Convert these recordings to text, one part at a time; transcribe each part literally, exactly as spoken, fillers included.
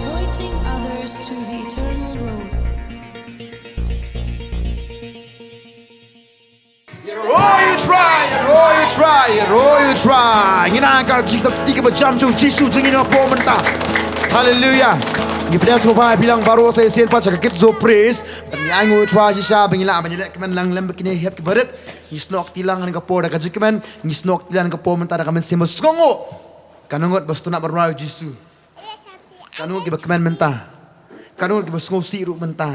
Pointing others to the eternal road. Ïaroh ïa U Trai, ïaroh ïa U Trai, ïaroh ïa U Trai. Ngin ïa ka jingtep ti kaba jam sha U Jisu jong ngi na ka por mynta. Haleluya. Ngi pdiang sngewbha ïa phi lang baroh sa shisien pat sha ka kit Zo Praise. Ban ïa ainguh U Trai shisha ba ngi lah ban ïaleh kmen lang lem bad kine ki hep kiba rit. Ngi snoh kti lang ha kane ka por da ka jingkmen, ngi snoh kti lang ha kane ka por mynta da ka mynsiem ba sngewnguh. Katno ngut ba sngewtynnat ban rwai ïa U Jisu? Katno ngut kiba kmen mynta? Katno ngut kiba sngewsih ruh mynta?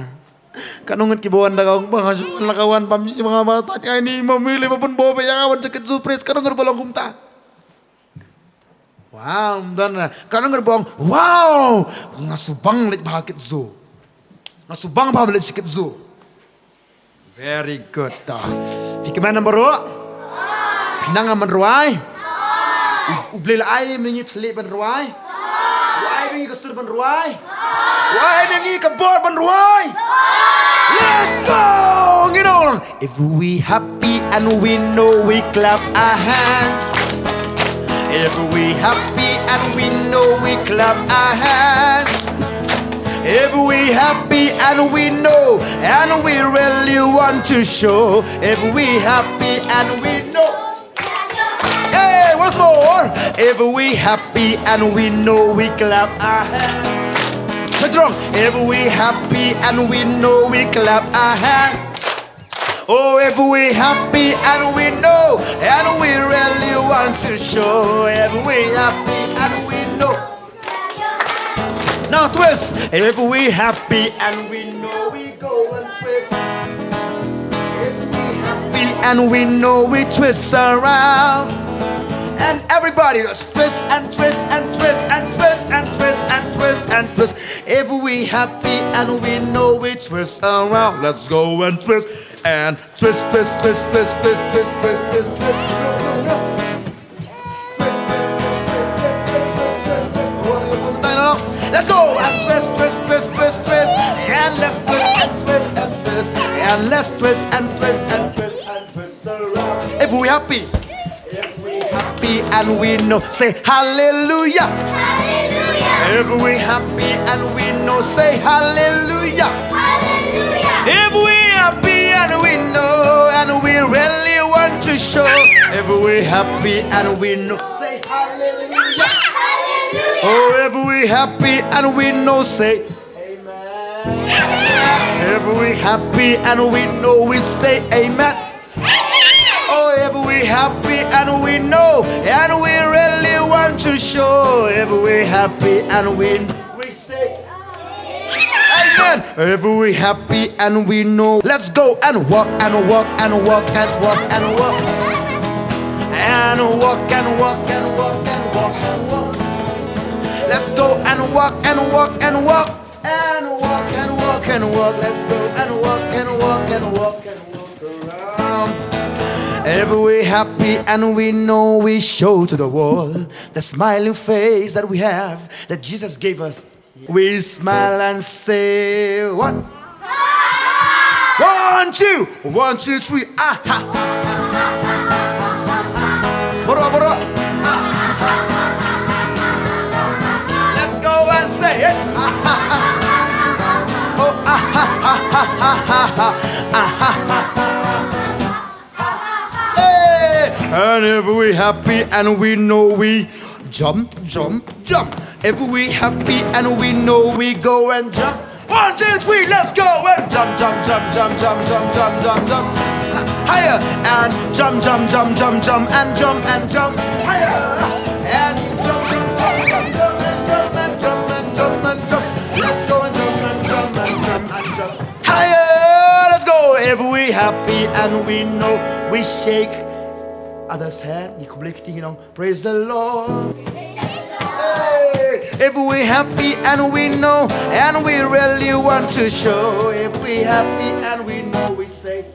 Katno ngut kiba wan da ka ong ba nga shu wan la ka wan bam shi ba nga ba ta ai ni ma mi le ba bun bo ba ïa ka wan sha kit Zo Praise? Katno ngut ba long kumta? Wow, ym don. Katno ngut ba ong, wow, nga shu bang leit bha kit Zo. Nga shu bang bha leit sha kit Zo. Very good. Ta. Phi kmen namar u? Phi nang ban rwai? U, U Blei la ai ma ngi thylliej ban rwai. U ai ma ngi ka sur ban rwai. U ai ma ngi ka bor ban rwai. Let's go. Ngin ong lang. If we happy and we know, we clap our hands. If we happy and we know, we clap our hands. If we happy and we know, and we really want to show. If we happy and we know. Hey, once more. If we happy and we know, we clap our hands. Strong. If we happy and we know, we clap our hands. Oh, if we happy and we know, and we really want to show. If we happy and we know. Now twist. If we happy and we know, we go and twist. If we happy and we know, we twist around. And everybody just twist and twist and twist and twist and twist and twist and twist. If we happy and we know, we twist around. Let's go and twist and twist, twist, twist. Let's go and twist, twist, twist, twist, twist, and let's twist and twist and twist, and let's twist and twist and twist and twist around. If we happy, if we happy and we know, say hallelujah. Hallelujah. If we happy and we know, say hallelujah. Hallelujah. If we happy and we know, and we really want to show. If we happy and we know, say hallelujah. Hallelujah. Oh, if we happy and we know, say amen. If we happy and we know, we say amen. Oh, if we happy and we know, and we really want to show. If we happy and we know, we say amen. If we happy and we know, let's go and walk and walk and walk and walk and walk. And walk and walk and walk and walk and walk. Let's go and walk and walk and walk. And walk and walk and walk. Let's go and walk and walk and walk and walk around. If we happy and we know, we show to the world the smiling face that we have, that Jesus gave us. We smile and say what? One, two, one, two, three, aha. Baroh, baroh. Let's go and say it. Oh, aha, ha, ha, ha, ha, ha, aha. Hey! And if we happy and we know, we jump, jump, jump. If we happy and we know, we go and jump. One, two, three, let's go. And jump, jump, jump, jump, jump, jump, jump, jump, jump. Higher. And jump, jump, jump, jump, jump, and jump, and jump. Higher. And jump, jump, jump, jump, jump, and jump, and jump, and jump, and jump. Let's go and jump, and jump, and jump, and jump. Higher. Let's go. If we happy and we know, we shake others' hand. Ngi khublei kti, ngi ong, "Praise the Lord." Hey, if we happy and we know, and we really want to show, if we happy and we know, we say,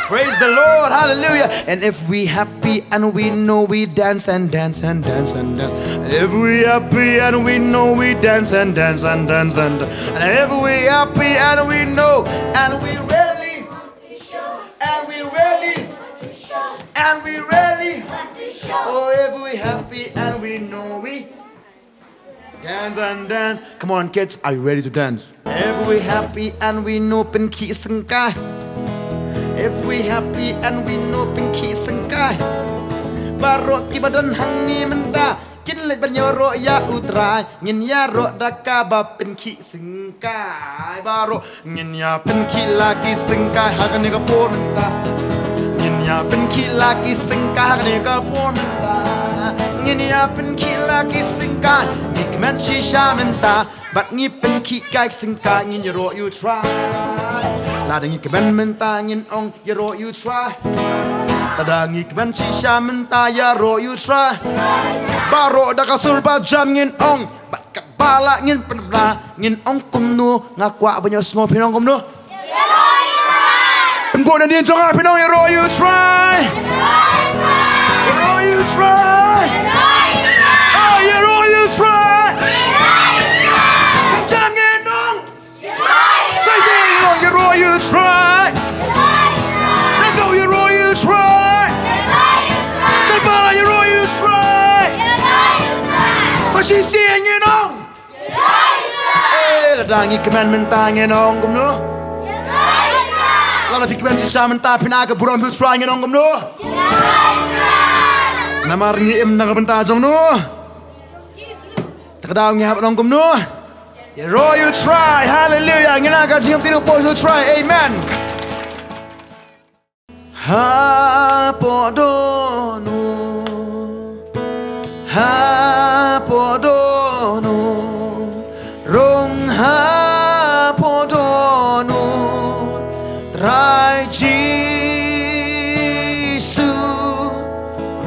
"Praise the Lord, hallelujah." And if we happy and we know, we dance and dance and dance and dance. And if we happy and we know, we dance and dance and dance and dance. And if we happy and we know, and we really, and we really, and we really, oh, if we happy and we know, we dance and dance. Come on, kids, are you ready to dance? If we happy and we know, pynkhih syngkai. If we happy and we know, pynkhih syngkai. Baroh kiba don hangne mynta kin leit ban ïaroh ïa U Trai. Ngin ïaroh da kaba pynkhih syngkai. Baroh ngin ïa pynkhih la ki syngkai ha kane ka por mynta. Ngin ïa pynkhih la ki syngkai ha kane ka por mynta. Ngin ïa pynkhih la ki syngkai. Ngi kmen shisha mynta bad ngi pynkhih kai syngkai, ngin ïaroh ïa U Trai. Lada ngi kmen mynta ngin ong, "Ïaroh ïa U Trai." Lada ngi kmen shisha mynta, "Ïaroh ïa U Trai." Baroh da ka sur ba jam ngin ong, bad katba lah ngin pynbna, ngin ong kumno, nga kwah ban ïohsngew phin ong kumno. Pynkuh nadien jong nga, phin ong, "Ïaroh ïa U Trai." Ïaroh ïa U Trai. Oh, ïaroh ïa U Trai. Sa jam ngin ong. Sa shisien ngin ong, "Ïaroh ïa U Trai." Let's go, "Ïaroh ïa U Trai." Katba lah, "Ïaroh ïa U Trai." Sa shisien ngin ong. Eh, lada ngi kmen mynta ngin ong kumno? Lada phi kmen shisha mynta phin ai ka burom ha U Trai, ngin ong kumno? Namar ngi im na ka bynta jong no. Te ka daw ngi hap ong kumno? Ïaroh ïa U Trai. Haleluya. Ngin ai ka jingïaroh ïa U Trai. Amen. Hapoh dohnud, hapoh dohnud, rung hapoh dohnud, Trai Jisu,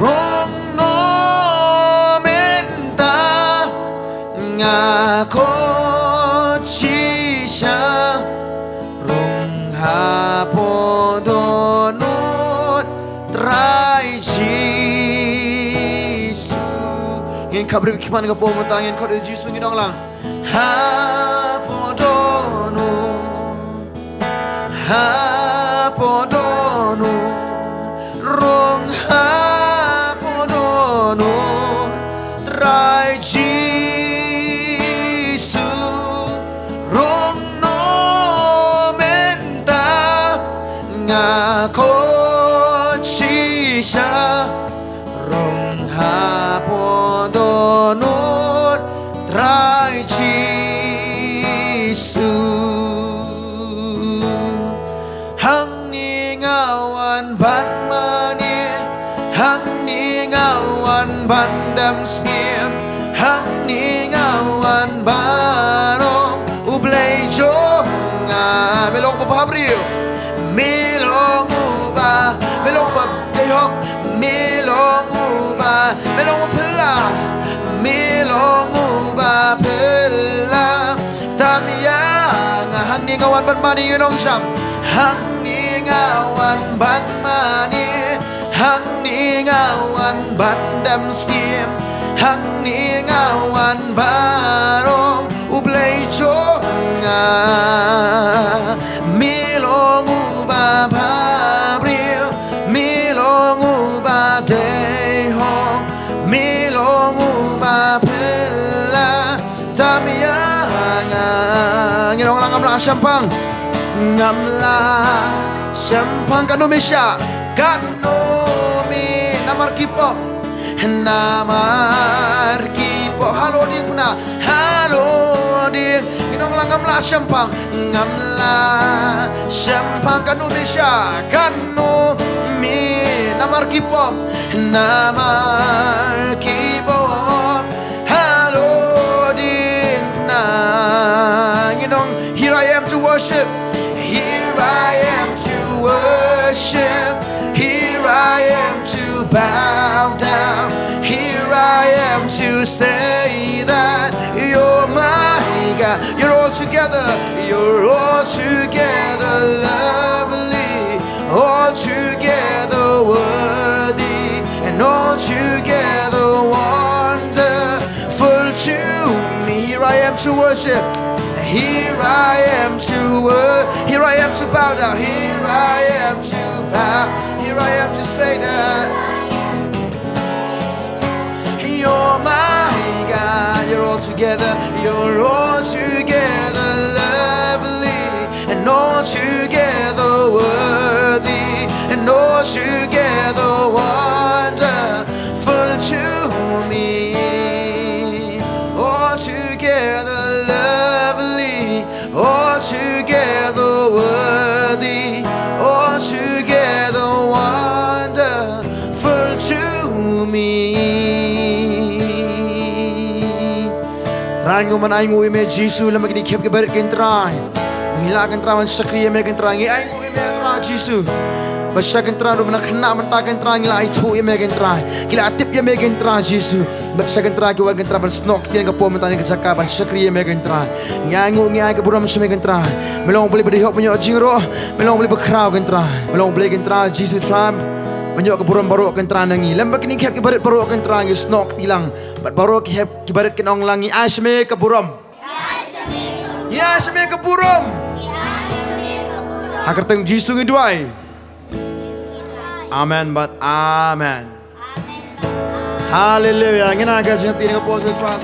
rung noh mynta, nga khot shisha. Rung hapoh dohnud, Trai Jisu. Ngin khapbrip khyndiat ka por mynta, ngin khot ïa U Jisu, ngin ong lang. Hapoh dohnud, hapoh dohnud, rung hapoh dohnud, Trai Jisu, rung noh mynta, nga khot shisha. Rung hapoh dohnud, Trai Jisu. Hangne nga wan ban mane, hangne nga wan ban dem syiem, hangne nga wan ban ong, "U Blei jong nga." Me long uba bhabriew, me long uba, me long uba dei hok, me long uba, me long uba phylla, me long uba phylla. Tam ïa nga, hangne nga wan ban mane, ngi ong sham. Hangne nga wan ban mane, hangne nga wan ban dem syiem, hangne nga wan ban ong, "U Blei jong nga." Me long uba bhabriew, me long uba dei hok, me long uba phylla. Tam ïa nga. Ngin ong lang, ngam lah shemphang. Ngam lah shemphang katno me shah, katno me, namar ki pop. Namar ki pop. Halor ding puna, halor ding. Nong la ngam la shempang, ngam la shempang kano mi sha, kano mi namar ki pop, namar ki pop. Halo ding pna. Ngi nong, here I am to worship. Here I am to worship. Here I am to bow down. Here I am to say that you're my God. You're all together, you're all together lovely, all together worthy, and all together wonderful to me. Here I am to worship. Here I am to worship. Here I am to bow down. Here I am to bow. Here I am to say that you're my God. You're all together. You're all together lovely, and all together worthy, and all together wonderful to me. All together lovely, all together worthy, all together wonderful to me. Trai, ngi man ai nguh ïa me Jisu, lem bad kine ki khep ki barit, kynrad. Ngi la, kynrad, ban shakri ïa me, kynrad. Ngi ai nguh ïa me, Trai Jisu. Ba sha, kynrad, ruh mynta, khynnah mynta, kynrad, ngi la ithuh ïa me, kynrad. Ki la tip ïa me, kynrad Jisu. Ba sha, kynrad, ki wan, kynrad, ban snoh ktien ka por mynta ha kane ka jaka, ban shakri ïa me, kynrad. Ngi ai nguh, ngi ai ka burom sha me, kynrad. Me long U Blei ba dei hok ban ïoh jingïaroh, me long U Blei ba khraw, kynrad. Me long U Blei, kynrad Jisu, Trai, ban ïoh ka burom baroh, kynrad, na ngi. Lem bad kine ki khep ki barit baroh, kynrad, ngi snoh kti lang. Bad baroh ki khep ki barit kin ong lang, ngi ai sha me ka burom. Ngi ai sha me ka burom. Ha ka kyrteng Jisu ngi duwai. Amen bad amen. Haleluya. Ngin ai ka jingïaroh ïa U Trai.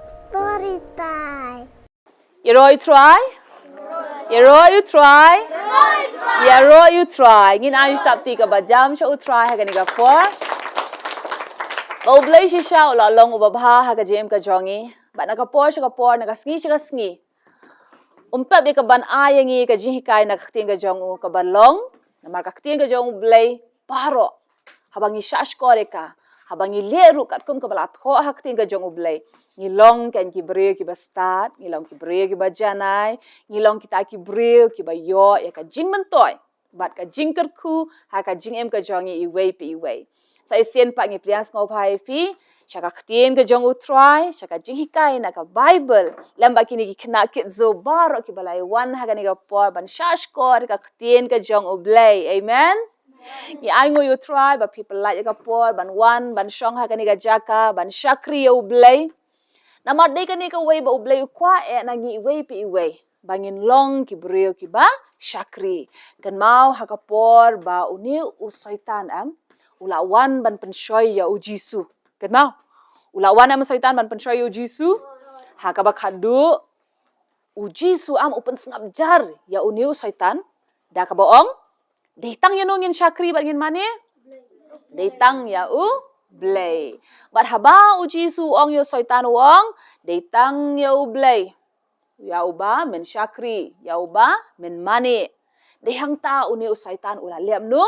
Story time. Ïaroh ïa U Trai. Ïaroh ïa U Trai. Ïaroh ïa U Trai. Ngin ai u step ti kaba jam sha U Trai ha kane ka por. Ba U Blei shisha u la long uba bha ha ka jingim ka jong ngi. Bad na ka por sha ka por, na ka sngi sha ka sngi, um pep ïa kaban ai ïa ngi ka jinghikai na ka ktien ka jong u kaba long. Namar ka ktien ka jong U Blei baroh, haba ngi shahshkor ïa ka, haba ngi leh ruh katkum kaba la thoh ha ka ktien ka jong U Blei, ngi long kein ki briew kiba stad, ngi long ki briew kiba janai, ngi long kita ki briew kiba ïoh ïa ka jingmyntoi bad ka jingkyrkhu ha ka jingim ka jong ngi iwei pa iwei. Sa shisien pat ngi pdiang sngewbha ïa phi sha ka ktien ka jong U Trai, sha ka jinghikai na ka Baibl, lem bad kine ki khynnah Kidzu baroh kiba la wan ha kane ka por ban shahshkor ïa ka ktien ka jong U Blei. Amen. Ngi ai nguh ïa U Trai ba phi pynlait ïa ka por ban wan ban shong ha kane ka jaka ban shakri ïa U Blei. Namar dei kane kawei ba U Blei u kwah eh na ngi iwei pa iwei, ba ngin long ki briew kiba shakri. Kynmaw ha ka por ba une u Soitan, em, u la wan ban pynshoi ïa U Jisu. Kynmaw, u la wan, em, u Soitan ban pynshoi ïa U Jisu. Ha kaba khatduh, U Jisu, em, u pynsngap jar ïa une u Soitan da kaba ong, dei tang ïano ngin shakri bad ngin mane? Dei tang ïa U Blei. Bad haba U Jisu u ong ïa u Soitan, u ong, dei tang ïa U Blei, ïa uba men shakri, ïa uba men mane. Dei hangta une u Soitan u la leh kumno?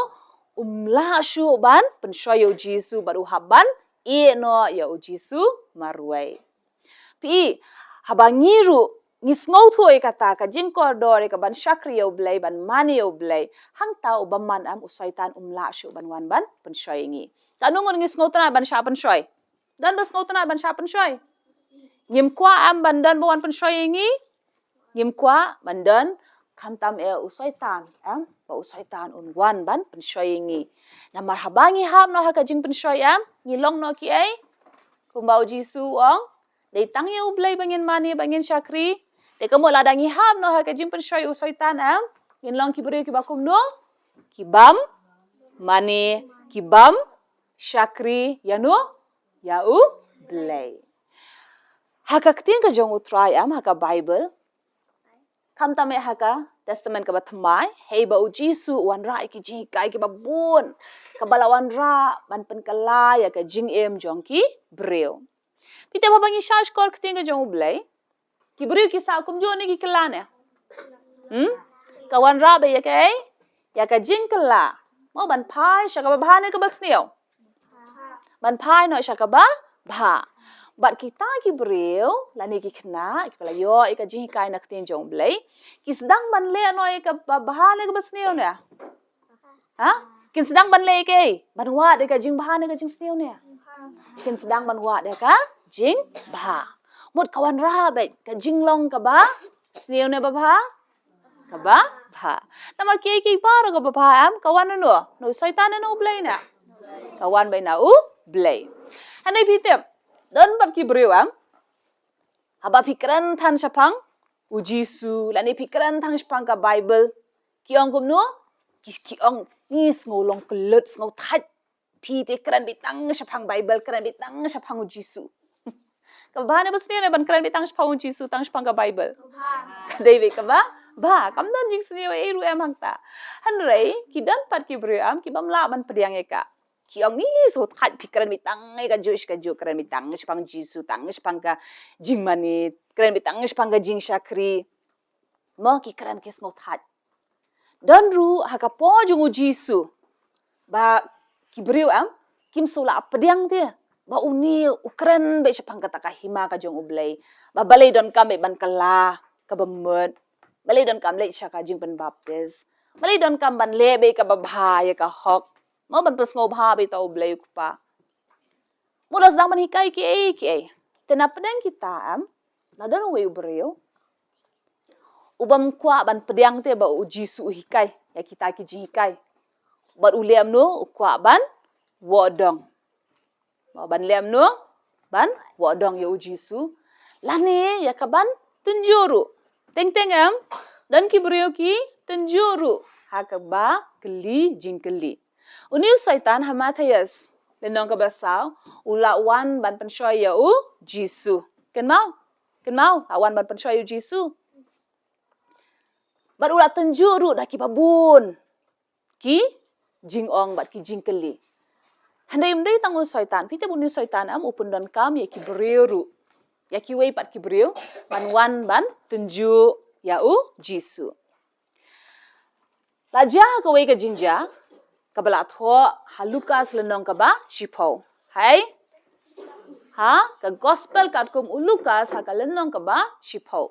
Um lah shuh ban pynshoi ïa U Jisu bad u hap ban ïeh noh ïa U Jisu marwei. Phi, haba ngi ruh ngi sngewthuh ïa kata ka jingkordor ïa kaban shakri ïa U Blei, ban mane ïa U Blei, hangta u bymman, em, u Soitan um lah shuh ban wan ban pynshoi ïa ngi. Katno ngut ngi sngewtynnad ban shah pynshoi? Don ba sngewtynnad ban shah pynshoi? Ngim kwah, em, ban don ba wan pynshoi ïa ngi? Ngim kwah ban don, khamtam eh u Soitan, em, ba u Soitan un wan ban pynshoi ïa ngi. Namar haba ngi hap noh ha ka jingpynshoi, em, ngi long noh kiei? Kumba U Jisu u ong, dei tang ïa U Blei ba ngin mane, ba ngin shakri. Te ka mut lada ngi hap noh ha ka jingpynshoi u Soitan, em, ngin long ki briew kiba kumno? Ki bym mane, ki bym shakri ïano? Ïa U Blei. Ha ka ktien ka jong U Trai, em, ha ka Baibl, khamtam eh ha ka Testament kaba thymmai, hei ba U Jisu u wanrah ïa ki jinghikai kiba bun, kaba la wanrah ban pynkylla ïa ka jingim jong ki briew. Phi tip haba ngi shah shkor ktien ka jong U Blei, ki briew ki sah kumjuh ne ki kylla ne? Hmm? Ka wanrah beit ïa kaei? Ïa ka jingkylla. Mo, ban phai sha kaba bha ne kaba sniew? Ban phai noh sha kaba bha. Bad kita ki briew lane ki khynnah kiba la ïoh ïa ka jinghikai na ktien jong U Blei, ki sdang ban leh noh ïa kaba bha ne kaba sniew ne? Ha? Kin sdang ban leh ïa kaei? Ban wad ïa ka jingbha ne ka jingsniew ne? Kin sdang ban wad ïa ka jingbha. Mut ka wanrah beit ka jinglong kaba sniew ne ba bha? Kaba bha. Namar kiei kiei baroh kaba bha, em, ka wan na uno? Na u Soitan ne na U Blei ne? Ka wan beit na U Blei. Hangne phi tip, don pat ki briew, em, haba phi kren than shaphang U Jisu lane phi kren than shaphang ka Baibl, ki ong kumno? Ki, ki ong, ngi sngew long kyllut, sngew thait. Phi te kren beit tang shaphang Baibl, kren beit tang shaphang U Jisu. Kaba bha ne ba sniew ne ban kren beit tang shaphang U Jisu, tang shaphang ka Baibl? Ka dei beit kaba bha. Kam don jingsniew ei ruh, em, hangta. Hynrei ki don pat ki briew, em, ki bym lah ban pdiang ïa ka. Ki ong, ngi sngew thait, phi kren beit tang ïa kajuh shi kajuh, kren beit tang shaphang U Jisu, tang shaphang ka jingmane, kren beit tang shaphang ka jingshakri. Mo, ki kren ki sngew thait. Don ruh ha ka por jong U Jisu ba ki briew, em, kim shu lah pdiang te ba une u kren beit shaphang kata ka hima ka jong U Blei, ba balei donkam beit ban kylla kaba mut, balei donkam leit sha ka jingpynbaptis, balei donkam ban leh beit kaba bha ïa ka hok. Mo, ban pynsngewbha beit ïa U Blei U Kpa. Mut la sdang ban hikai kiei kiei. Te na pdeng kita, em, la don uwei u briew u bym kwah ban pdiang te ba U Jisu u hikai ïa kita ki jinghikai. Bad u leh kumno? U kwah ban wad dong. Ba ban leh kumno? Ban wad dong ïa U Jisu. Lane ïa ka ban tynjuh ruh. Teng teng, em, don ki briew ki tynjuh ruh ha kaba kylli jingkylli. Une u Soitan ha Mathaios lynnong kaba saw, u la wan ban pynshoi ïa U Jisu. Kynmaw? Kynmaw, la wan ban pynshoi ïa U Jisu. Bad u la tynjuh ruh da kiba bun ki jingong bad ki jingkylli. Hynrei ym dei tang u Soitan, phi tip une u Soitan, em, u pyndonkam ïa ki briew ruh, ïa kiwei pat ki briew ban wan ban tynjuh ïa U Jisu. La jia kawei ka jingjia kaba la thoh ha Lukas lynnong kaba shiphew. Hei? Ha ka Gospel katkum u Lukas ha ka lynnong kaba shiphew.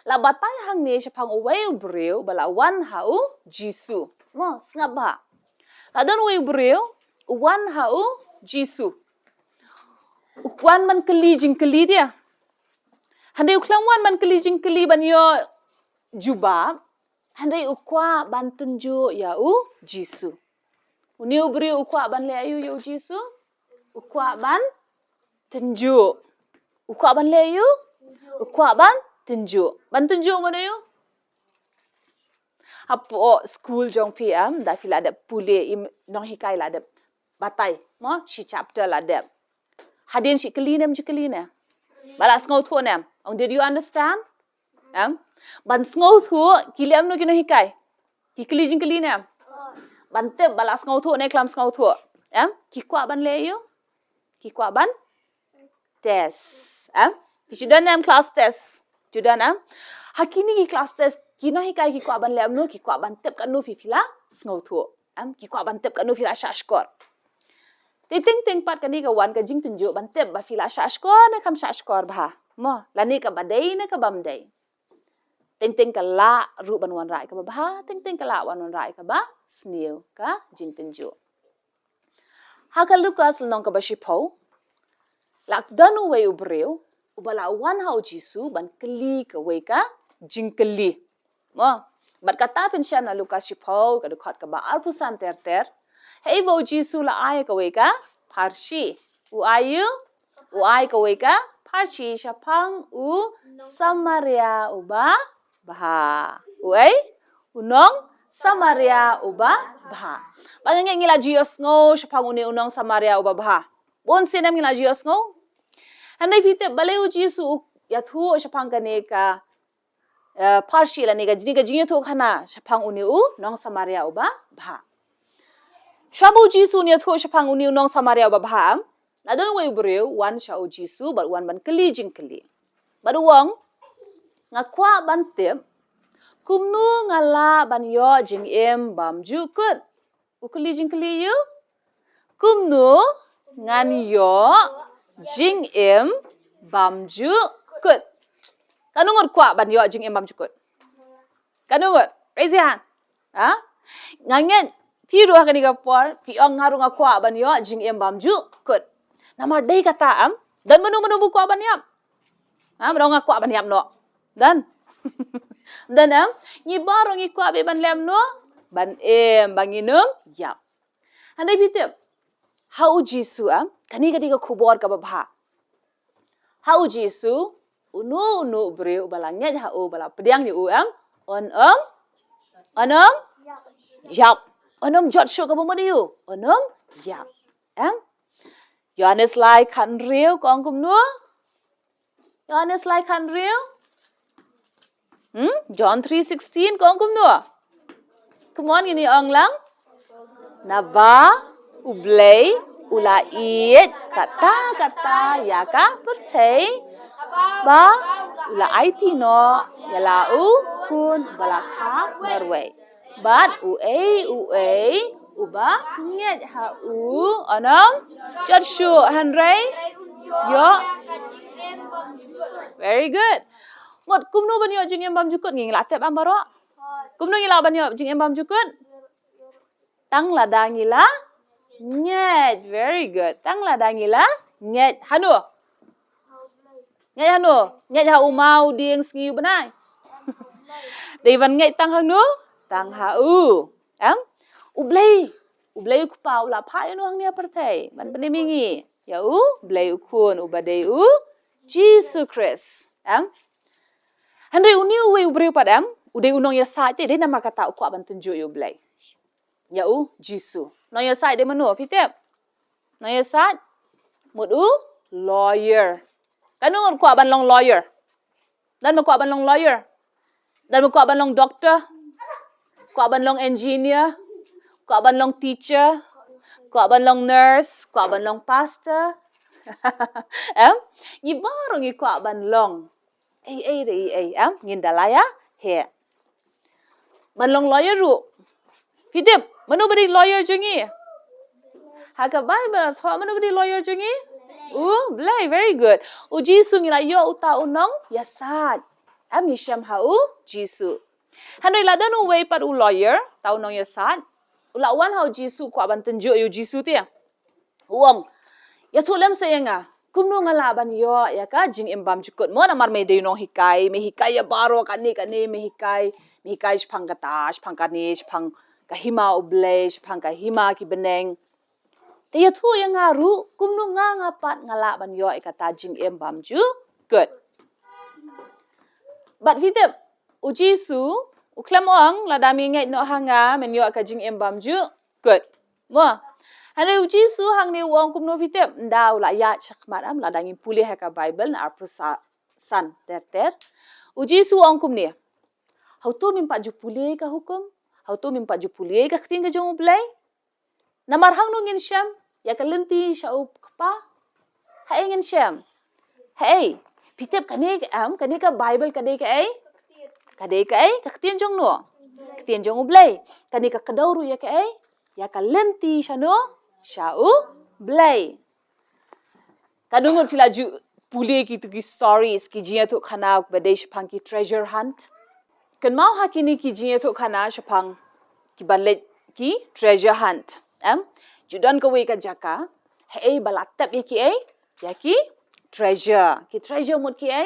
La batai hangne shaphang uwei u briew ba la wan ha U Jisu. Mo, sngap bha. La don uwei u briew u wan ha U Jisu. U wan ban kylli jingkylli de. Hynrei u khlem wan ban kylli jingkylli ban ïoh jubab, hynrei u kwah ban tynjuh ïa U Jisu. Une u briew u kwah ban leh aïu ïa U Jisu? U kwah ban tynjuh. U kwah ban leh aïu? U kwah ban tynjuh. Ban tynjuh mano ïa u? Hapoh skul jong phi, em, da phi la dep pule, i nonghikai la dep batai, mo, shi chapter la dep. Hadien shi kylli ne ym ju kylli ne? Ba la sngewthuh ne em? Ong, did you understand? Em? Ban sngewthuh ki leh kumno ki nonghikai? Ki kylli jingkylli ne em? Ban tip ba la sngewthuh ne khlem sngewthuh? Em? Ki kwah ban leh aïu? Ki kwah ban test. Em? Ki shu don ne em class test? Shu don, em? Ha kine ki class test ki nonghikai ki kwah ban leh kumno? Ki kwah ban tip katno phi, phi la sngewthuh. Em? Ki kwah ban tip katno phi la shah shkor. Te teng teng pat kane ka wan ka jingtynjuh ban tip ba phi la shah shkor ne kham shah shkor bha, mo, lane kaba dei ne kaba ym dei. Teng teng ka lah ruh ban wanrah ïa kaba bha, teng teng ka lah ban wanrah ïa kaba sniew, ka jingtynjuh. Ha ka Lukas lynnong kaba shiphew, la don uwei u briew uba la wan ha U Jisu ban kylli kawei ka jingkylli. Mo, bad kata phin shem na Lukas shiphew ka dkhot kaba arphew san ter ter. Hei ba U Jisu la ai kawei ka pharshi. U ai ïa u, u ai kawei ka pharshi shaphang u Samaria uba bha. U ai, u nong Samaria uba bha. Ba nga ngeit ngi la ju ïohsngew shaphang une u nong Samaria uba bha. Bun sien em ngi la ju ïohsngew. Hynrei phi tip balei U Jisu u ïathuh shaphang kane ka eh, pharshi lane ka jing, ka jingïathuhkhana shaphang une u nong Samaria uba bha. Shuwa ba U Jisu un ïathuh shaphang une u nong Samaria uba bha, La don uwei u briew wan sha u Jisu bad wan ban kylli jingkylli. Bad u ong, nga kwah ban tip kumno nga lah ban ïoh jingim bymjukut. U kylli jingkylli ïa u, kumno ngan ïoh jingim bymjukut? Katno ngut kwah ban ïoh jingim bymjukut? Katno ngut? Raise your hand. Ha? Nga ngeit phi ruh ha kane ka por phi ong nga ruh nga kwah ban ïoh jingim bymjukut. Namar dei kata em, don mano mano ba kwah ban ïap? Ha, mano nga kwah ban ïap noh? Don. Don em, ngi baroh ngi kwah beit ban leh mano? Ban im, ba ngin ym ïap. Hynrei phi tip, ha u Jisu em, kane ka dei ka khubor kaba bha. Ha u Jisu, uno uno u briew uba la ngeit ha u, uba la pdiang ïa u em, un ym, un ym ïap. Un ym jot shuh kaba mut ïa u, un ym ïap. Em? Ïoannis lai khathynriew ka ong kumno? Ïoannis lai khathynriew? Hmm? John three sixteen ka ong kumno? Come on, ngin ïa ong lang. Naba U Blei u la ïeit katta katta ïa ka pyrthei, ba u la aiti noh ïa la u Khun ba la khap marwei. Bad uei uei uba ngeit ha u un ym jot shuh, hynrei ïoh. Very good. Mut kumno ban ïoh jingim bymjukut, ngi la tip em baroh? Kumno ngi lah ban ïoh jingim bymjukut? Tang lada ngi la ngeit. Very good. Tang lada ngi la ngeit. Hano? Ngeit hano? Ngeit ha u maw, dieng, sngi, u bnai? Dei ban ngeit tang hano? Tang ha u. Em? U Blei. U Blei u Kpa u la phah ïa u hangne ha pyrthei ban pynim ïa ngi. Ïa U Blei U Khun uba dei u Jisu Khrist. Em? Hynrei une uwei u briew pat em, u dei u nongïasaid te, dei namar kata u kwah ban tynjuh ïa U Blei. Ïa u Jisu. Nongïasaid dei mano, phi tip? Nongïasaid mut u lawyer. Katno ngut kwah ban long lawyer? Don ba kwah ban long lawyer? Don ba kwah ban long doctor? Kwah ban long engineer? Kwah ban long teacher? Kwah ban long nurse? Kwah ban long pastor? Em? Ngi baroh ngi kwah ban long ei ei re ei ei, em? Ngin da la ïa heh ban long lawyer ruh. Phi tip mano ba dei lawyer jong ngi? Ha ka Baibl, thoh, mano ba dei lawyer jong ngi? U Blei. Very good. U Jisu, ngi la ïoh uta u nongïasaid. Em, ngi shem ha u Jisu. Hynrei la don uwei pat u lawyer, uta u nongïasaid, u la wan ha u Jisu, kwah ban tynjuh ïa u Jisu te. U ong, ïathuh lem seh ïa nga, kumno nga lah ban ïoh ïa ka jingim bymjukut? Mo, namar me dei u nonghikai, me hikai ïa baroh kane kane, me hikai, me hikai shaphang kata, shaphang kane, shaphang ka hima U Blei, shaphang ka hima ki bneng. Te ïathuh ïa nga ruh, kumno nga, nga pat nga lah ban ïoh ïa kata jingim bymjukut? Bad phi tip, u Jisu u khlem ong, lada me ngeit noh ha nga, men ïoh ka jingim bymjukut. Mo. Hynrei u Jisu hangne u ong kumno, phi tip? Ynda u la ïaid shakhmat, em, lada ngin pule ha ka Baibl na arphew sa-, san ter ter. U Jisu u ong kumne. Hato mem pat ju pule ka hukum? Hato mem pat ju pule ka ktien ka jong U Blei? Namar hangno ngin shem ïa ka lynti sha U Kpa? Haei ngin shem? Haei? Phi tip kane ka, em, kane ka Baibl ka dei kaei? Ka dei kaei? Ka ktien jong no? Ktien jong U Blei. Kane ka kdew ruh ïa kaei? Ïa ka lynti shano? Sha U Blei. Katno ngut phi la ju pule kitu ki stories, ki jingïathuhkhana ba dei shaphang ki treasure hunt? Kynmaw ha kine ki jingïathuhkhana shaphang kiba leit ki treasure hunt, em? Ju don kawei ka jaka, haei ba la tep ïa kiei? Ïa ki treasure. Ki treasure mut kiei?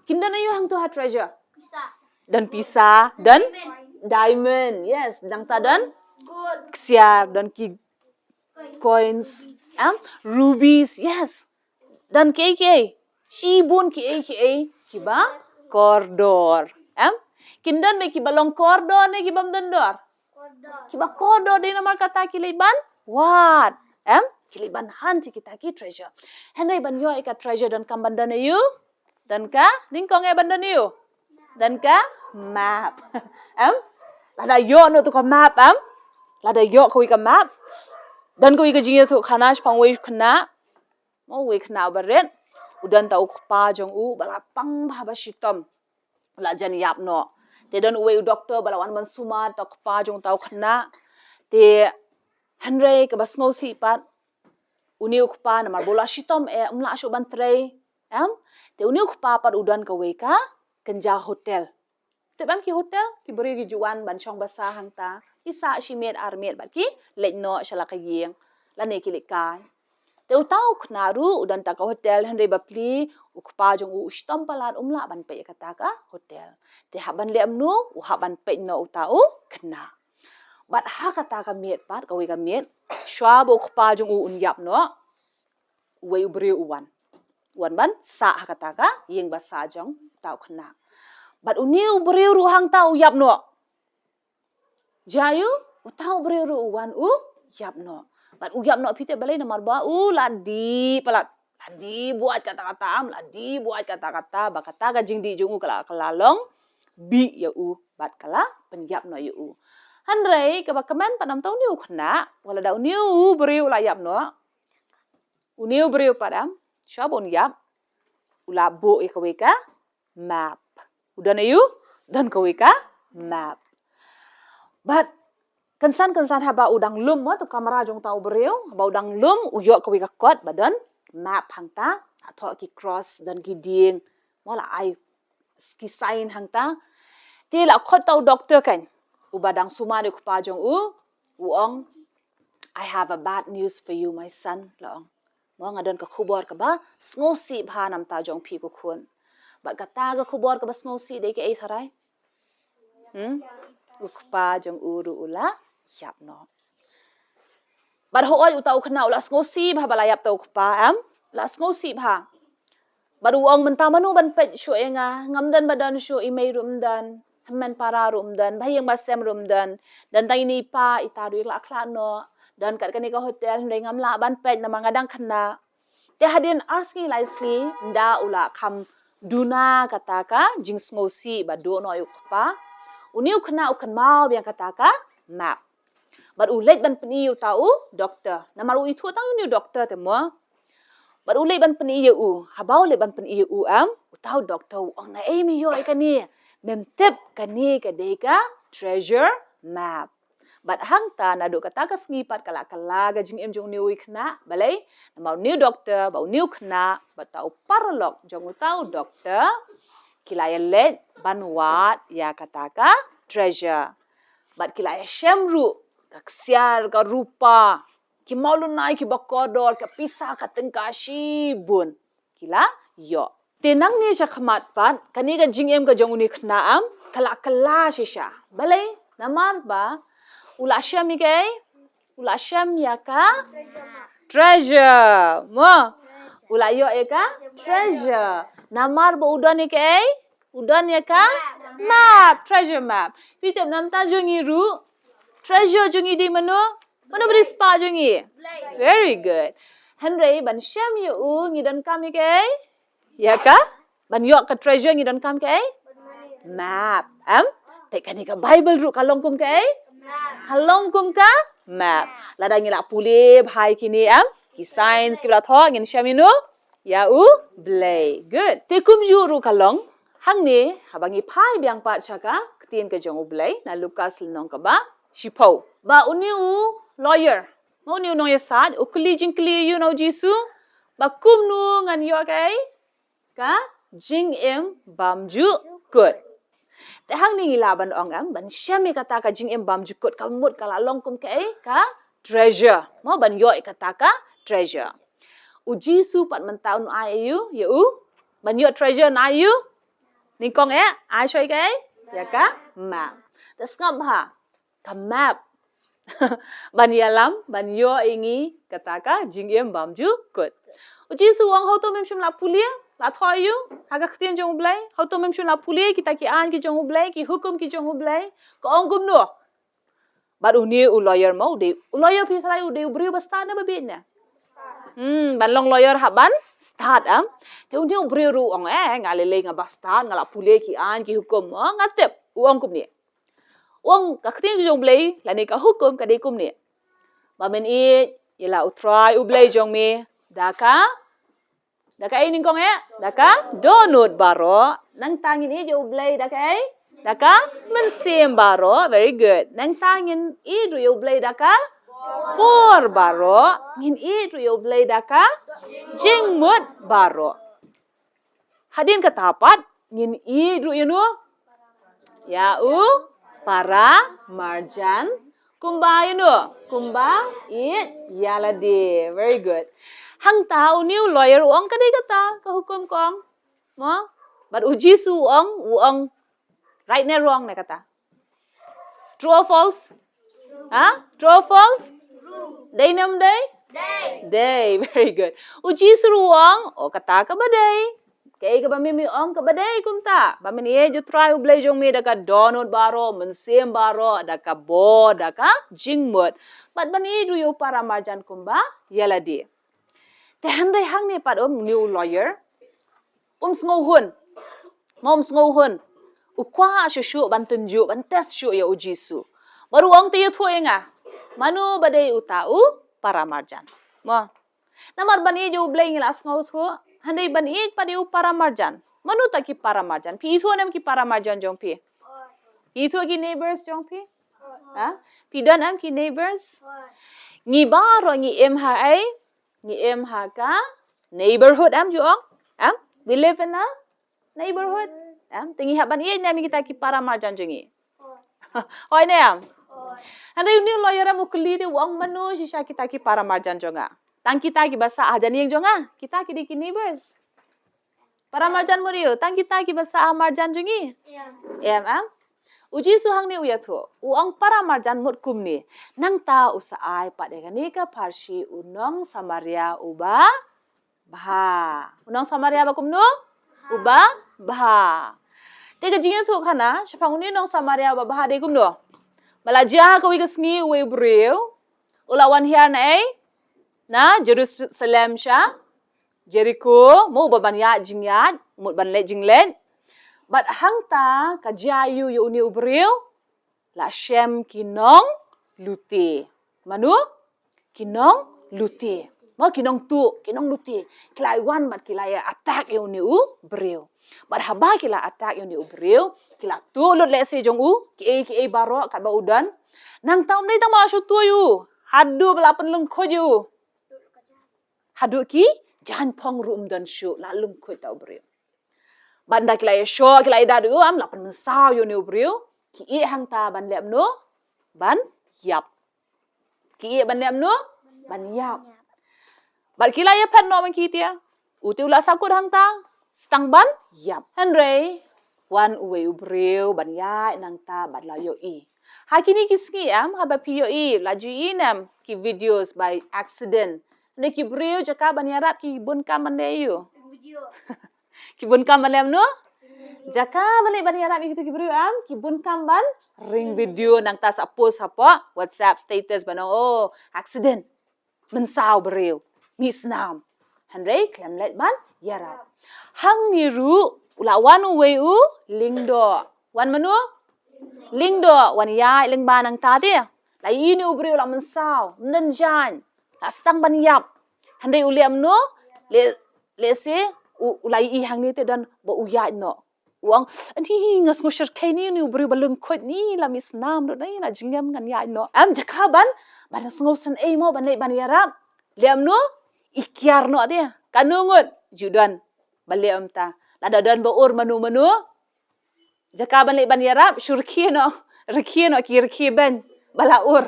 Kin don aïu hangto ha treasure? Pisa. Don pisa, don diamond. Diamond. Yes, nangta don? Gold. Ksiar, don ki coins, em? Rubies, yes. Don kiei kiei? Shibun kiei kiei kiba kordor, em? Kin don beit kiba long kordor ne kibym don dor? Kordor. Kiba kordor, dei namar kata ki leit ban wad, em? Ki leit ban hunt ïa kita ki treasure. Hynrei ban ïoh ïa ka treasure donkam ban don aïu? Don ka nyngkong, eh, ban don aïu? Don ka map. Em? Lada ïoh noh tu ka map, em? Lada ïoh kawei ka map, don kawei ka jingïathuhkhana shaphang uwei u khynnah. Mo, uwei khynnah uba rit, u don uta u kpa jong u, ba la pang bha ba shitom. U la jan ïap noh. Te don uwei u doktor ba la wan ban sumar uta u kpa jong uta u khynnah. Te hynrei kaba sngewsih pat, une u kpa namar ba u la shitom eh, um lah shuh ban trei. Em? Te une u kpa pat u don kawei ka kynja hotel. Tip em ki hotel, ki briew ki ju wan ban shong basa hangta. Ki sah shi miet ar miet bad ki leit noh sha la ka ïing. Lane ki leit kai. Te uta u khynnah ruh u don uta ka hotel, hynrei bapli u kpa jong u u shitom palat, um lah ban peit ïa kata ka hotel. Te hap ban leh kumno? U hap ban peit noh uta u khynnah. Bad ha kata ka miet pat, kawei ka miet, shuwa ba u kpa jong u un ïap noh, uwei u briew u wan. U wan ban sah ha kata ka ïing basa jong uta u khynnah. Bad une u briew ruh hangta u ïap noh. Jia ïa u, uta u briew ruh u wan u ïap noh. Bad u ïap noh, phi tip balei? Namar ba u la dih palat. La dih buaid katta katta, em, la dih buaid katta katta, ba kata ka jingdih jong u ka la, ka la long bih ïa u, bad ka la pynïap noh ïa u. Hynrei kaba kmen pat, namar une u khynnah, wat la da une u briew u la ïap noh, une u briew pat, em, shuwa ba un ïap, u la buh ïa kawei ka map. U don aïu? Don kawei ka map. Bad kynsan kynsan haba u dang lum, mo, uta u kamra jong uta u briew, haba u dang lum, u ïoh kawei ka kot ba don map hangta, la thoh ki cross, don ki dieng, mo, la ai ki sign hangta. Te la khot uta u doktor kan, uba dang sumar ïa u kpa jong u, u ong, "I have a bad news for you, my son," la ong. Mo, nga don ka khubor kaba sngewsih bha namar jong phi ko khun. Bad kata ka khubor kaba sngewsih dei kaei, tharai? Hmm? U kpa jong u ruh u la ïap noh. Bad hooid, uta u khynnah u la sngewsih bha ba la ïap uta u kpa, em? La sngewsih bha. Bad u ong, mynta mano ban peit shuh ïa nga, ngam don ba don shuh, i mei ruh ym don, hynmen para ruh ym don, ba ïing ba sem ruh ym don, don tang ine i pa, ita ruh i la khlad noh, don kat kane ka hotel, hynrei ngam lah ban peit namar nga dang khynnah. Te hadien ar sngi lai sngi, ynda u la kham duna kata ka jingsngewsih ba duh noh ïa u kpa, une u khynnah u kynmaw biang kata ka map. Bad u leit ban pyni ïa uta u doktor. Namar u ithuh tang ïa une u doktor te, mo. Bad u leit ban pyni ïa u. Haba u leit ban pyni ïa u, em, uta u doktor u ong, naei me ïoh ïa kane? Mem tip, kane ka dei ka treasure map. Bad hangta naduh kata ka sngi pat ka la kylla ka jingim jong une u khynnah. Balei? Namar une u doktor bad une u khynnah bad uta u paralok jong uta u doktor ki la ïaleit ban wad ïa kata ka treasure. Bad ki la ïashem ruh ka ksiar, ka rupa, ki mawlynnai kiba kordor, ka pisa, ka tyngka shibun ki la ïoh. Te nangne sha khmat pat, kane ka jingim ka jong une u khynnah, em, ka la kylla shisha. Balei? Namar ba u la shem ïa kaei? U la shem ïa ka treasure. Mo? U la ïoh ïa ka treasure. Namar ba u don ïa kaei? U don ïa ka map, treasure map. Phi tip namar jong ngi ruh, treasure jong ngi dei mano? Mano ba dei spah jong ngi? Very good. Hynrei ban shem ïa u ngi donkam ïa kaei? Ïa ka? Ban ïoh ka treasure ngi donkam kaei? Map. Em? Peit kane ka Bible ruh ka long kum kaei? Ka long kum ka map. Lada ngi la pule bha ïa kine, em, ki signs kiba la thoh, ngin shem ïano? Ïa U Blei. Good. Te kumjuh ruh ka long hangne, haba ngi phai biang pat sha ka ktien ka jong U Blei na Lukas lynnong kaba shiphew. Ba une u lawyer, mo, une u nongïasaid, u kylli jingkylli ïa u na U Jisu, ba kumno ngan ïoh kaei? Ka jingim bymjukut. Te hangne ngi lah ban ong, em, ban shem ïa kata ka jingim bymjukut, ka mut ka la long kum kaei? Ka treasure. Mo, ban ïoh ïa kata ka treasure. U Jisu pat mynta un ai ïa u, ïa u, ban ïoh treasure un ai ïa u. Nyngkong eh, ai shuwa ïa kaei? Ïa ka map. Te sngap bha. Ka map ban ïalam, ban ïoh ïa ngi kata ka jingim bymjukut. U Jisu u ong, hato mem shym la pule, la thoh ïa u ha ka ktien jong U Blei? Hato mem shym la pule kita ki aiñ ki jong U Blei, ki hukum ki jong U Blei? Ka ong kumno? Bad une u lawyer, mo, u dei u lawyer, phi tharai u dei u briew ba stad ne ba bieit ne? Hmm, ban long lawyer hap ban stad, em. Te une u briew ruh u ong, eh, nga lei lei nga ba stad, nga la pule ki aiñ ki hukum, mo, nga tip. U ong kumne. U ong, ka ktien jong U Blei lane ka hukum ka dei kumne: Ba men ïeit ïa la U Trai U Blei jong me da ka Da kaei nyngkong eh? Da ka dohnud baroh. Nangta ngin ïeit ïa U Blei da kaei? Da ka mynsiem baroh. Very good. Nangta ngin ïeit ruh ïa U Blei da ka por baroh. Ngin ïeit ruh ïa U Blei da ka jingmut baroh. Hadien kata pat ngin ïeit ruh ïa no? Ïa u para marjan. Kumba ïa no? Kumba ïeit ïa lade. Very good. Hangta une u lawyer u ong ka dei kata ka hukum ka ong. Mo? Bad U Jisu u ong, u ong right ne wrong ne kata? True or false? Ha? True or false? Dei ne ym dei? Dei. Very good. U Jisu ruh u ong, o kata kaba dei. Kaei kaba me me ong kaba dei kumta? Ba men ïeit ïa U Trai U Blei jong me da ka dohnud baroh, mynsiem baroh, da ka bor, da ka jingmut. Bad ban ïeit ruh ïa u para marjan kumba ïa lade. Te hynrei hangne pat um, une u lawyer um sngewhun. Mo, um sngewhun. U kwah shuh shuh ban tynjuh, ban test shuh ïa U Jisu. Bad u ong, te ïathuh ïa nga, mano ba dei uta u para marjan? Mo. Namar ban ïeit ïa U Blei ngi la sngewthuh, hynrei ban ïeit pat ïa u para marjan. Mano ta ki para marjan? Phi ithuh ne em ki para marjan jong phi? Phi ithuh ki neighbors jong phi? Ha? Phi don em ki neighbors? Ngi baroh ngi im ha ei? Ngi im ha ka neighborhood, em, ju ong? Em? We live in a neighborhood. Em? Te ngi hap ban ïeit ne em ïa kita ki para marjan jong ngi? Hooid ne em? Hynrei une u lawyer em, u kylli te, u ong, mano shisha kita ki para marjan jong nga? Tang kita kiba sah hajan ïing jong nga. Kita ki dei ki neighbors. Para marjan mut ïa u, tang kita kiba sah ha marjan jong ngi. Em, em? U Jisu hangne u ïathuh, u ong, para marjan mut kumne. Nangta u sa ai pat ïa kane ka pharshi u nong Samaria uba bha. U nong Samaria ba kumno? Uba bha. Te ka jingïathuh khana shaphang une u nong Samaria uba bha dei kumno? Ba la jia kawei ka sngi, uwei u briew u la wan hiar na ei? Na Jerusalem sha Jeriko, mo, uba ban ïaid jingïaid, mut ban leit jingleit. Bad hangta ka jia ïa u, ïa une u briew, la shem ki nonglute. Mano? Ki nonglute. Mo, ki nongtuh, ki nonglute. Ki la wan bad ki la ïa attack ïa une u briew. Bad haba ki la attack ïa une u briew, ki la tuh lut lehse jong u, kiei kiei baroh katba u don. Nangta ym dei tang ba la shu tuh ïa u, haduh ba la pynlyngkhuit ïa u. Haduh ki jaiñphong ruh ym don shuh, la lyngkhuit ta u briew. Bad ynda ki la ïashoh, ki la ïada ïa u, em, la pynmynsaw ïa une u briew, ki ïeh hangta ban leh mano? Ban ïap. Ki ïeh ban leh mano? Ban ïap. Bad ki la ïaphet noh ma ki te. U te u la sahkut hangta, sa tang ban ïap. Hynrei wan uwei u briew ban ïaid nangta bad la ïohi. Ha kine ki sngi, em, haba phi ïohi, la ju ïohi ne em ki videos by accident. Hynrei ki briew jaka ban ïarap ki bun kam ban leh ïa u. Ki bun kam ban leh mano? Jaka ban leh ban ïarap ïa kito ki briew, em, ki bun kam ban ring video nangta sa post hapoh WhatsApp status ban ong, oh, accident. Mynsaw briew, mih snam. Hynrei khlem leit ban ïarap. Hangne ruh u la wan uwei u lyngdoh. Wan mano? Lyngdoh, wan ïaid lyngba nangta te. La ïohi une u briew la mynsaw, ym don jaiñ, la sdang ban ïap. Hynrei u leh mano? Leh, lehse u, u la ïohi hangne te don ba u ïaid noh. U ong, ani nga sngew shyrkhei, ni, une u briew ba lyngkhuit ni, la mih snam ruh, ni, la jingem, ngan ïaid noh. Em, jaka ban, ban sngewsynei mo, ban leit ban ïarap. Leh mano? I kiar noh te. Katno ngut? Ju don ba leh kumta. Lada don ba ur mano mano, jaka ban leit ban ïarap, shu rkhie noh, rkhie noh ki rkhie beiñ ba la ur.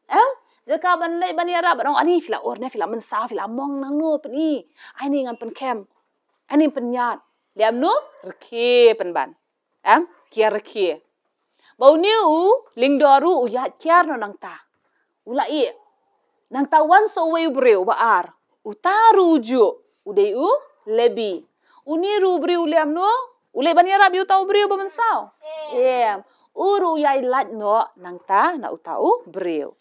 Em? Jaka ban leit ban ïarap, ban ong, ani phi la ur ne, phi la mynsaw, phi la mong nangno, pyni. Ai ni ngan pynkhem. Ani pynïaid. Leh mano? Rkhie pynban. Em? Kiar rkhie. Ba une u lyngdoh ruh u ïaid kiar noh nangta. U la ïeh. Nangta wan sa uwei u briew ba ar. Uta ruh u juh. U dei u Lebi. Une ruh u briew u leh mano? U leit ban ïarap ïa uta u briew ba mynsaw. Em. U ruh u ïaid lait noh nangta na uta u briew.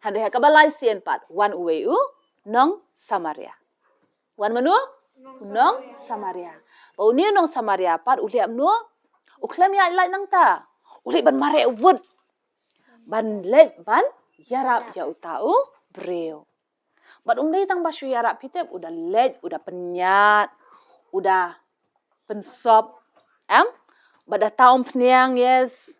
Hynrei ha kaba lai sien pat wan uwei u nong Samaria. Wan mano? U nong Samaria. Ba une u nong Samaria pat u leh mano? U khlem ïaid lait nangta. U leit ban mareh wut. Ban leit ban ïarap ïa uta u briew. Bad um dei tang ba shu ïarap, phi tip, u da leit, u da pynïaid, u da pynsop. Em? Bad da tau umphniang, yes.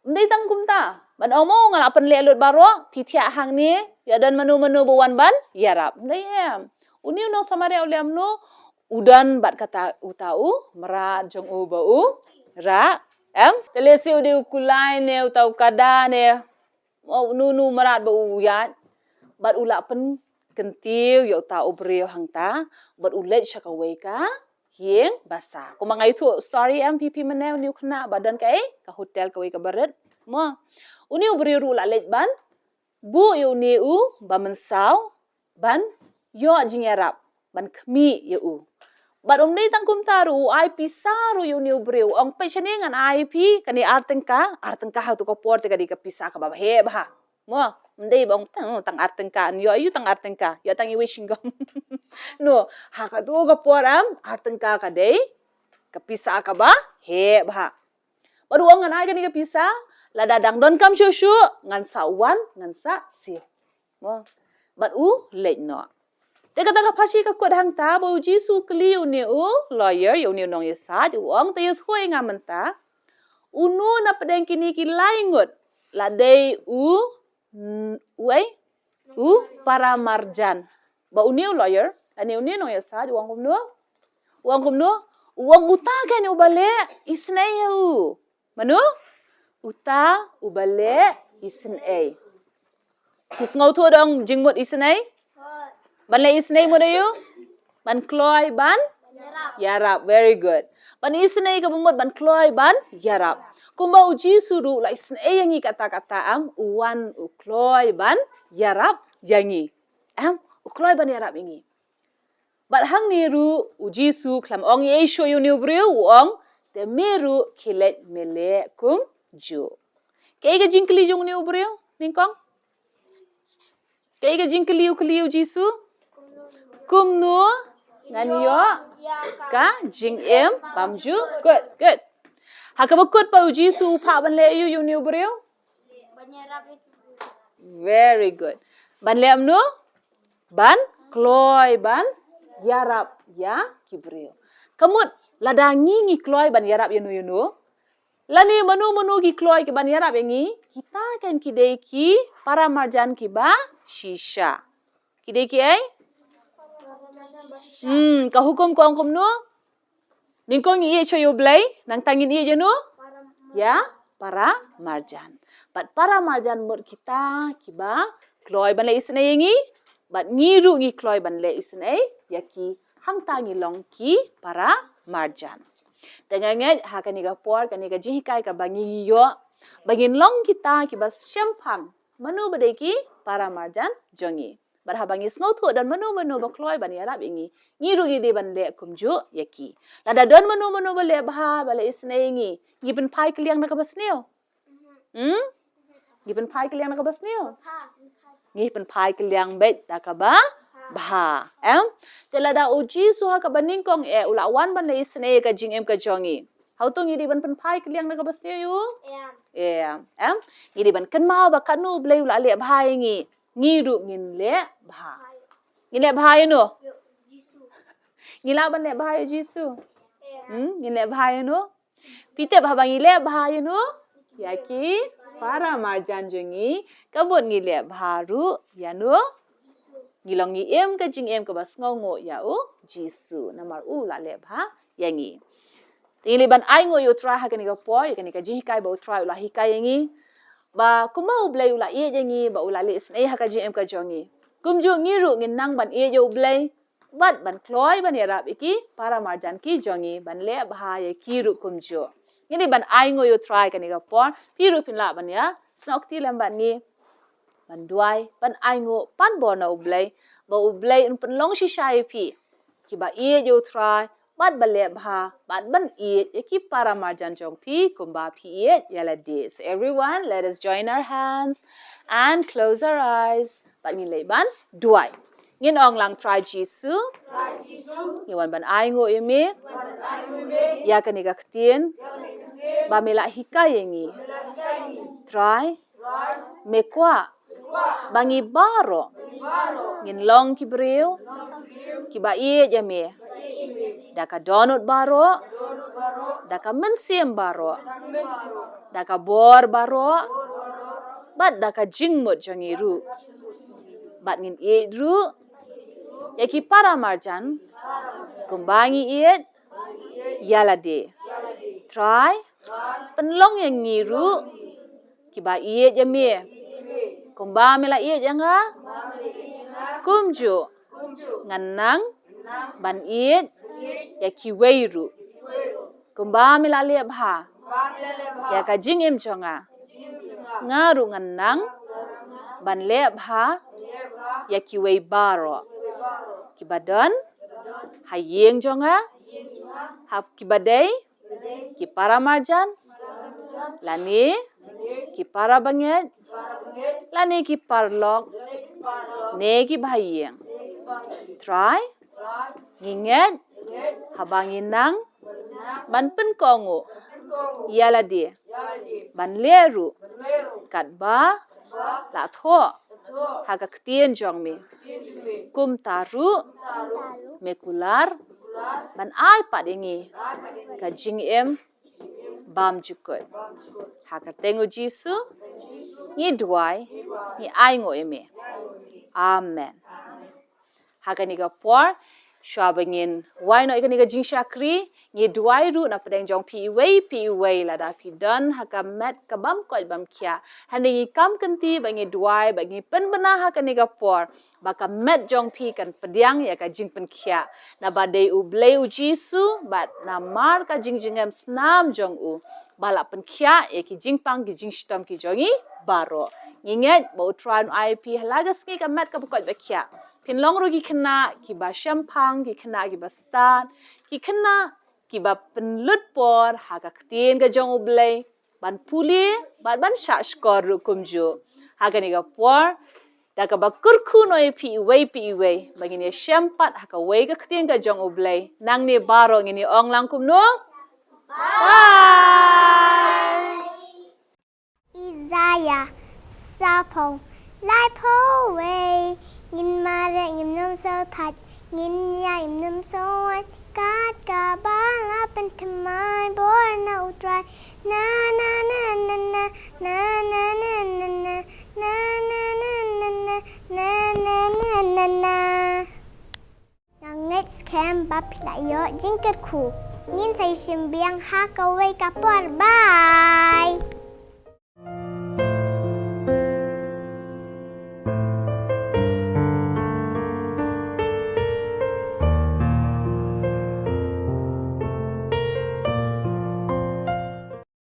Um dei tang kumta. Ban ong mo nga la pynleh lut baroh, phi thiah hangne, ïa don mano mano ba wan ban ïarap. Um dei em. Une u nong Samaria u leh kumno, u don bad kata uta u mrad jong u ba u rah. Em? Te lehse u dei u kulai ne uta u kada ne, mo, uno uno u mrad ba u ïaid. Bad u la pynkyntiew ïa uta u briew hangta, bad u leit sha kawei ka ïing basa. Kumba nga ïathuh story em, phi, phi mynne, une u khynnah ba don kaei, ka hotel kawei kaba rit. Mo. Une u briew ruh u la leit ban buh ïa une u ba mynsaw ban ïoh jingïarap, ban khmih ïa u. Bad um dei tang kumta ruh, u ai pisa ruh ïa une u briew. Ong, peit shane, ngan ai ïa phi kane ar tyngka, ar tyngka ha tu ka por te ka dei ka pisa kaba heh bha. Mo, um dei ba ong tang, tang ar tyngka, ïoh aïu tang ar tyngka, ïoh tang iwei shinggom. No, ha katu ka por em, ar tyngka ka dei ka pisa kaba heh bha. Bad u ong, ngan ai kane ka pisa, lada dang donkam shuh shuh, ngan sa wan, ngan sa siew. Mo. Bad u leit noh. Te kata ka pharshi ka kut hangta ba u Jisu u kylli une u lawyer, ïa une u nongïasaid, u ong, te ïathuh ïa nga mynta, uno na pdeng kine ki lai ngut la dei u, mm, u ei? U para marjan. Ba une u lawyer, lane une u nongïasaid, u ong kumno? U ong kumno? U ong, uta kein uba leh isynei ïa u. Mano? Uta uba leh isynei. Phi sngewthuh da ong jingmut isynei? Ban leh isynei mut aïu? Ban kloi ban ïarap. Very good. Ban isynei kaba mut ban kloi ban ïarap. Kumba u Jisu ruh u la isynei ïa ngi katta katta, em, u wan u kloi ban ïarap ïa ngi. Em, u kloi ban ïarap ïa ngi. Bad hangne ruh u Jisu khlem ong ei shuh ïa une u briew, u ong, te me ruh khie leit me leh kumjuh. Kaei ka jingkylli jong une u briew, nyngkong? Kaei ka jingkylli u kylli u Jisu? Kumno ngan ïoh ka jingim bymjukut? Good. Ha kaba kut pat u Jisu u phah ban leh aïu ïa une u briew? Very good. Ban leh kumno? Ban kloi ban ïarap ïa ki briew. Ka mut lada ngi ngi kloi ban ïarap ïano ïano, lane mano mano ki kloi ki ban ïarap ïa ngi, kita kein ki dei ki para marjan kiba shisha. Ki dei kiei? Hmm, ka hukum ka ong kumno? Nyngkong ngi ïeit shuh ïa u Blei, nangta ngin ïeit ïano? Ïa para marjan. Bad para marjan mut kita kiba kloi ban leh isynei ïa ngi, bad ngi ruh ngi kloi ban leh isynei ïa ki, hangta ngi long ki para marjan. Te nga ngeit ha kane ka por, kane ka jinghikai kaba ngi ngi ïoh, ba ngin long kita kiba shemphang mano ba dei ki para marjan jong ngi. Bad haba ngi sngewthuh don mano mano ba kloi ban ïarap ïa ngi, ngi ruh ngi dei ban leh kumjuh ïa ki. Lada don mano mano ba leh bha, ba leh isynei ïa ngi, ngi pynphai kylliang na kaba sniew? Hmm? Ngi pynphai kylliang na kaba sniew? Ngi pynphai kylliang beit da kaba bha. Em? Te lada u Jisu ha kaba nyngkong eh u la wan ban leh isynei ïa ka jingim ka jong ngi, hato ngi dei ban pynphai kylliang na kaba sniew ïa u? Em. Em? Ngi dei ban kynmaw ba katno u Blei u la leh bha ïa ngi, ngi ruh ngin leh bha. Ngin leh bha ïano? Ngi lah ban leh bha ïa u Jisu? Hmm? Ngin leh bha ïano? Phi tip, haba ngi leh bha ïano? Ïa ki para marjan jong ngi, ka mut ngi leh bha ruh ïano? Ngi long ngi im ka jingim kaba sngewnguh ïa u Jisu, namar u la leh bha ïa ngi. Te ngi leit ban ainguh ïa u Trai ha kane ka por, ïa kane ka jinghikai ba u Trai u la hikai ïa ngi, ba kumba u Blei u la ïeit ïa ngi, ba u la leh isynei ha ka jingim ka jong ngi, kumjuh ngi ruh ngin nang ban ïeit ïa u Blei, bad ban kloi ban ïarap ïa ki para marjan ki jong ngi, ban leh bha ïa ki ruh kumjuh. Ngi dei ban ainguh ïa u Trai kane ka por. Phi ruh phin lah ban ïa snoh kti lem bad ngi, ban duwai, ban ainguh, pan bor na u Blei, ba u Blei un pynlong shisha ïa phi kiba ïeit ïa u Trai, bad ba leh bha, bad ban ïeit ïa ki para marjan jong phi kumba phi ïeit ïa lade. So everyone, let us join our hands and close our eyes. Bad ngin leit ban duwai. Ngin ong lang: Trai Jisu, ngi wan ban ainguh ïa me ïa kane ka ktien ba me la hikai ïa ngi. Trai, me kwah ba ngi baroh ngin long ki briew kiba ïeit ïa me da ka dohnud baroh, da ka mynsiem baroh, da ka bor baroh, bad da ka jingmut jong ngi ruh. Bad ngin ïeit ruh ïa ki para marjan kumba ngi ïeit ïa lade. Trai, pynlong ïa ngi ruh kiba ïeit ïa me kumba me la ïeit ïa nga. Kumjuh ngan nang ban ïeit ïa kiwei ruh kumba me la leh bha ïa ka jingim jong nga. Nga ruh ngan nang ban leh bha ïa kiwei baroh kiba don ha ïing jong nga, ha kiba dei ki para marjan, lane ki para bangeit, lane ki paralok, ne ki bahaïing. Trai, ngi ngeit haba ngi nang ban pynkohnguh ïa lade, ban leh ruh katba la thoh ha ka ktien jong me. Kumta ruh me kular ban ai pat ïa ngi ka jingim bymjukut. Ha ka kyrteng u Jisu ngi duwai, ngi ainguh ïa me. Amen. Ha kane ka por, shuwa ba ngin wai noh ïa kane ka jingshakri, ngi duwai ruh na pdeng jong phi iwei pa iwei lada phi don ha ka met ka bym koit bym khiah. Hangne ngi kam kynti ba ngi duwai, ba ngi pynbna ha kane ka por ba ka met jong phi kan pdiang ïa ka jingpynkhiah. Naba dei U Blei U Jisu bad namar ka jingjngem snam jong u ba la pynkhiah ïa ki jingpang ki jingshitom ki jong ngi baroh. Ngi ngeit ba U Trai un ai phi ha la ka sngi ka met kaba koit ba khiah. Phin long ruh ki khynnah kiba shemphang, ki khynnah kiba stad, ki khynnah kiba pynlut por ha ka ktien ka jong U Blei, ban pule bad ban shahshkor ruh kumjuh. Ha kane ka por, da kaba kyrkhu noh ïa phi iwei pa iwei ba ngin ïashem pat ha kawei ka ktien ka jong U Blei. Nangne baroh ngin ïa ong lang kumno? Bye. Isaiah saphew laiphew wei. Ngin mareh ngim nym sngewthait, ngin ïaid ngim nym sngewwait, kat kaba la pynthymmai bor na U Trai. Na na na na na. Nga ngeit skhem ba phi la ïoh jingkyrkhu. Ngin sa ïashim biang ha kawei ka por. Bye.